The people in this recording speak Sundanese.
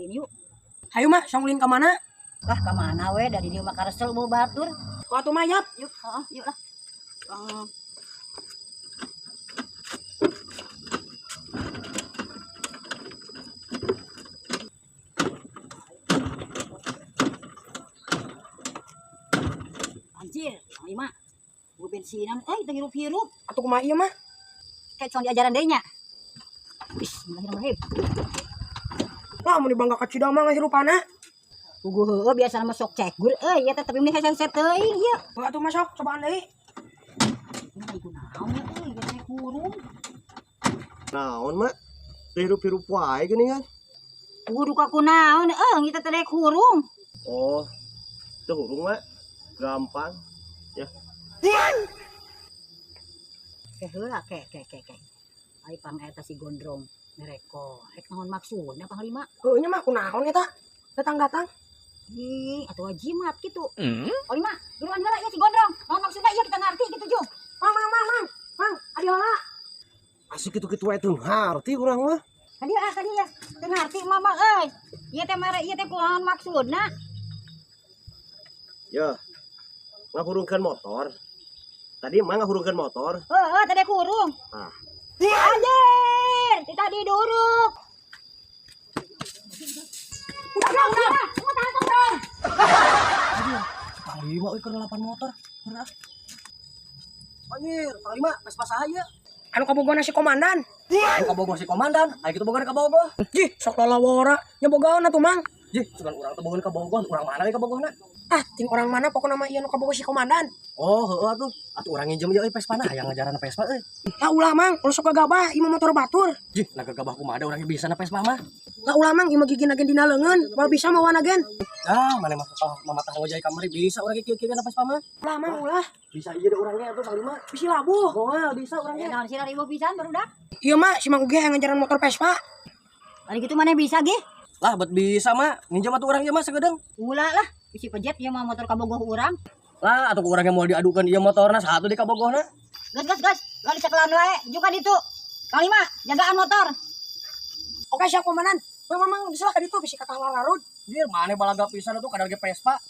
Ulin yuk. Hayu mah, sok ulin ka mana? Lah ka mana we dari dieu mah karesel bau batur. Waktu mah yap. Yuk, heeh, yuk lah. Anjir, Panglima. Gua bensinan, teu hirup-hirup. Atuh kumaha ieu mah? Kayak cong diajaran deui nya. Bismillahirrahmanirrahim. Lah mun dibangga ka Cidamang ngahirupana. Puguh heueuh biasana mah sok cekur euy, ieu teh tapi mending hese teuing ieu. Heuh atuh mah sok cobaan deui. Ini kunaon ya euy, ieu teh kurung. Naon, Mak? Teu hirup-hirup wae geuningan. Puguh duka kunaon euy, ieu teh teh kurung. Oh, teu hurung, Mak. Gampang. Ya. Ke heula ke ke ke ke. Ai pang eta si Gondrong mereko. Rek naon maksudna Panglima? Heueuh nya mah kunaon eta? Datang-datang. Ih, atuh jimat kitu. Panglima, duluan heula ieu si Gondrong. Naon maksudna ieu kita ngarti kitu jung. Mang mang mang mang. Mang, adi heula. Asik kitu-kitu wae teu ngarti urang mah. Kadieu ah kadieu ya. Teu ngarti mama euy. Ieu teh mere ieu teh kunaon maksudna? Ya. Ngahurungkeun motor. Tadi emang ngahurungkeun motor. Heeh, tadi kurung. Ah. Anjir, ti tadi duruk. Udah, udah, udah. Tahan, tahan. Panglima euy keur 8 motor. Bener ah. Anjir, Panglima Vespa saha ieu? Anu kabogona si komandan. Anu kabogoh si komandan, aya kitu bogohan ka Bogoh. Jih, sok lalawora. Nya bogaon atuh mang. Jih, sugan urang teh bogohan ka Bogoh, urang mana we kabogohna? Ah, ting orang mana pokona mah ieu nu kabogoh si komandan. Oh, heueuh atuh. Atuh urang nginjem ieu euy Vespa na, hayang ngajaran Vespa euy. Lah ulah mang, ulah sok gagabah, ieu mah motor batur. Jih, na gagabah kumaha da urang ge bisa na Vespa mah. Lah ulah mang, ieu mah gigina gen dina leungeun, moal bisa mawana gen. Ah, maneh mah mamatah ngojay kamari bisa urang ge kieu-kieu na Vespa mah. Ulah mang ulah, Bisa ieu da urang ge atuh Panglima. bisi labuh. Moal bisa urang ge. Naon sih ribu pisan barudak. Ieu mah si Mang Uge yang ngajaran motor Vespa. Ari kitu maneh bisa ge? Lah, bet bisa mah. Nginjem atuh urang ieu mah sagedeung. Ulah lah, bisi pejet ieu mah motor kabogoh urang. Lah, atuh ku urang ge moal diadukeun ieu motorna satu di kabogohna. Gas gas gas, lah disekelan wae, juga ditu. Panglima, jagaan motor. Oke siap komandan. Mang mang mang bisa lah ka ditu bisi kakak lalarud. Jir, maneh balaga pisan atuh kadar ge Vespa.